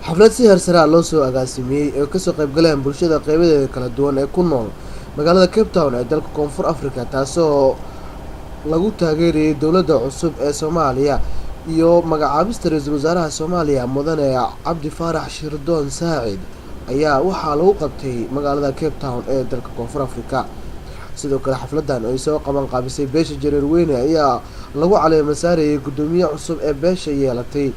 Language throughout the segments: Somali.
Xaflad si heersaraa loo soo agaasimiyey ee kasoo qaybgaleen bulshada qeybadeeda kala duwan ee ku nool magaalada Cape Town ee dalka Koonfur Africa, taasoo lagu taageerayay dowladda cusub ee Soomaaliya iyo magacaabista ra-iisul wasaaraha Soomaaliya, Mudane Cabdi Faarax Shirdoon Saacid, ayaa waxaa lagu qabtay magaalada Cape Town ee dalka Koonfur Africa. Sidoo kale, xafladan ay soo qaban qaabisay beesha Jareerweyne ayaa lagu caleema saarayay guddoomiye cusub ee beesha yeelatay,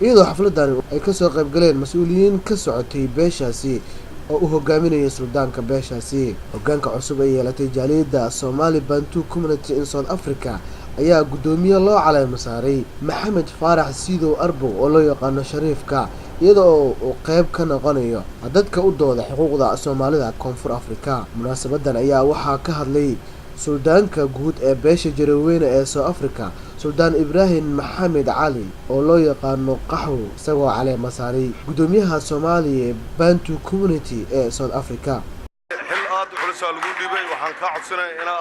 iyadoo xafladani ay kasoo qaybgaleen mas-uuliyiin ka socotay beeshaasi oo uu hogaaminayay suldaanka beeshaasi. Hogaanka cusub ee yeelatay jaaliyadda Somali Bantu Community in South Africa ayaa guddoomiye loo caleema saaray Maxamed Faarax Siidow Arbow, oo loo yaqaano Shariifka, iyada oo uu qeyb ka noqonayo dadka u dooda xuquuqda Soomaalida Koonfur Africa. Munaasabadan ayaa waxaa ka hadlay suldaanka guud ee beesha Jareerweyne ee South Africa, Suldaan Ibraahim Maxamed Cali, oo loo yaqaano Qaxwo, isagoo caleema saaray guddoomiyaha Soomaaliya Bantu Community ee South Africa. Xil aad u culusaa lagu dhiibay. Waxaan kaa codsanaya ina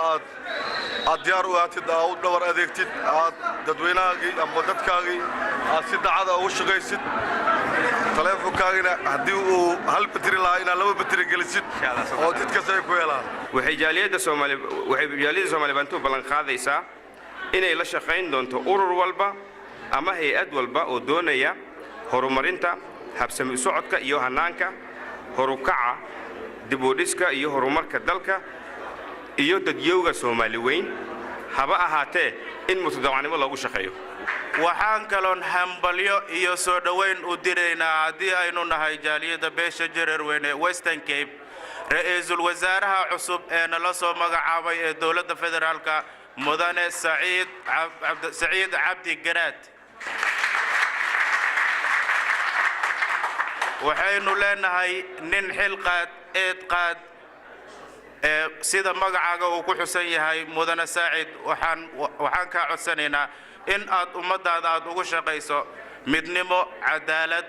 aad diyaar u ahatid, aa u dhabar adeegtid, aad dadweynahaagii ama dadkaagii aad si dacada ugu shaqaysid. Taleefonkaagina haddii uu hal bateri lahaa, inaad laba bateri gelisid oo jidkas ay ku helaan. Waxay jaaliyadda Soomaali Bantu ballan qaadaysaa inay la shaqayn doonto urur walba ama hay-ad walba oo doonaya horumarinta habsami u socodka iyo hannaanka horukaca, dib u dhiska iyo horumarka dalka iyo dadyowga Soomaali weyn, haba ahaatee in mutadawacnimo loogu shaqeeyo. Waxaan kaloon hambalyo iyo soo dhowayn u diraynaa, haddii aynu nahay jaaliyadda beesha Jareerweyne Western Cape, ra-iisul wasaaraha cusub ee nala soo magacaabay ee dowladda federaalka, Mudane Saciid Cabdi Garaad. Waxaynu leenahay nin xil qaad, eed qaad, ee sida magacaaga uu ku xusan yahay. Mudane Saacid, waxaan kaa codsanaynaa in aad ummaddaada aad ugu shaqayso midnimo, cadaalad,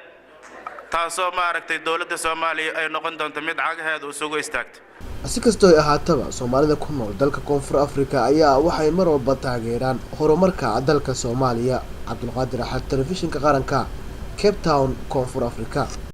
taasoo maaragtay dowladda Soomaaliya ay noqon doonto mid cagaheeda isugu istaagto. Si kastoo ay ahaataba, Soomaalida ku nool dalka Koonfur Africa ayaa waxay mar walba taageeraan horumarka dalka Soomaaliya. Cabdulqaadir Axad, Telefishinka Qaranka, Cape Town, Koonfur Africa.